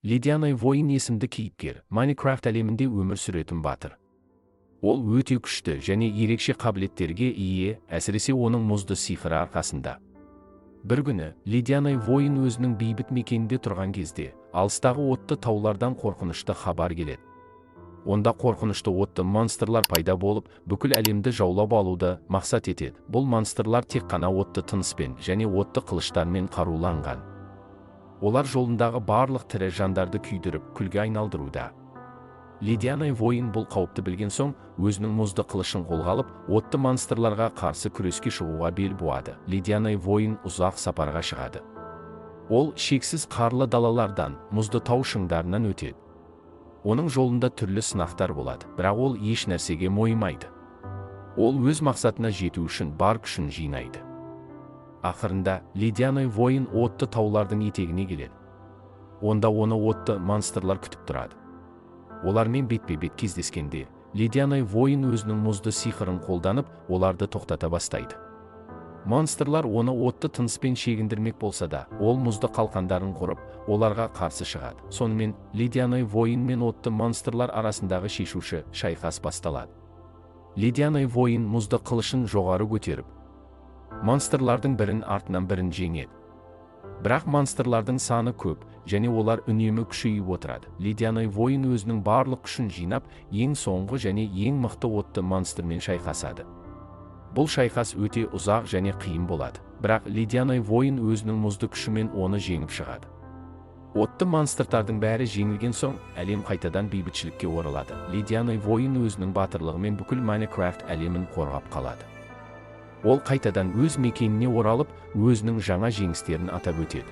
Ледяной воин есімді кейіпкер Майнкрафт әлемінде өмір сүретін батыр. Ол өте күшті және ерекше қабілеттерге ие, әсіресе оның мұзды сиқыры арқасында. Бір күні Ледяной воин өзінің бейбіт мекенінде тұрған кезде, алыстағы отты таулардан қорқынышты хабар келеді. Онда қорқынышты отты монстрлар пайда болып, бүкіл әлемді жаулап алуды мақсат етеді. Бұл монстрлар тек қана отты тыныспен және отты қылыштармен қаруланған. Олар жолындағы барлық тірі жандарды күйдіріп, күлге айналдыруда. Ледяной воин бұл қауіпті білген соң, өзінің мұзды қылышын қолға алып, отты монстрларға қарсы күреске шығуға бел буады. Ледяной воин ұзақ сапарға шығады. Ол шексіз қарлы далалардан, мұзды тау шыңдарынан өтеді. Оның жолында түрлі сынақтар болады, бірақ ол еш нәрсеге мойымайды. Ол өз мақсатына жету үшін бар күшін жинайды. Ақырында Ледяной воин отты таулардың етегіне келеді. Онда оны отты монстрлар күтіп тұрады. Олармен бетпе-бет кездескенде, Ледяной воин өзінің мұзды сиқырын қолданып, оларды тоқтата бастайды. Монстрлар оны отты тыныспен шегіндірмек болса да, ол мұзды қалқандарын құрып, оларға қарсы шығады. Сонымен Ледяной воин мен отты монстрлар арасындағы шешуші шайқас басталады. Ледяной воин мұзды қылышын жоғары көтеріп, монстрлардың бірін артынан бірін жеңеді. Бірақ монстрлардың саны көп және олар үнемі күшейіп отырады. Ледяной воин өзінің барлық күшін жинап, ең соңғы және ең мықты отты монстрмен шайқасады. Бұл шайқас өте ұзақ және қиын болады. Бірақ Ледяной воин өзінің мұзды күшімен оны жеңіп шығады. Отты монстрлардың бәрі жеңілген соң, әлем қайтадан бейбітшілікке оралады. Ледяной воин өзінің батырлығымен бүкіл Майнкрафт әлемін қорғап қалады. Ол қайтадан өз мекеніне оралып, өзінің жаңа жеңістерін атап өтеді.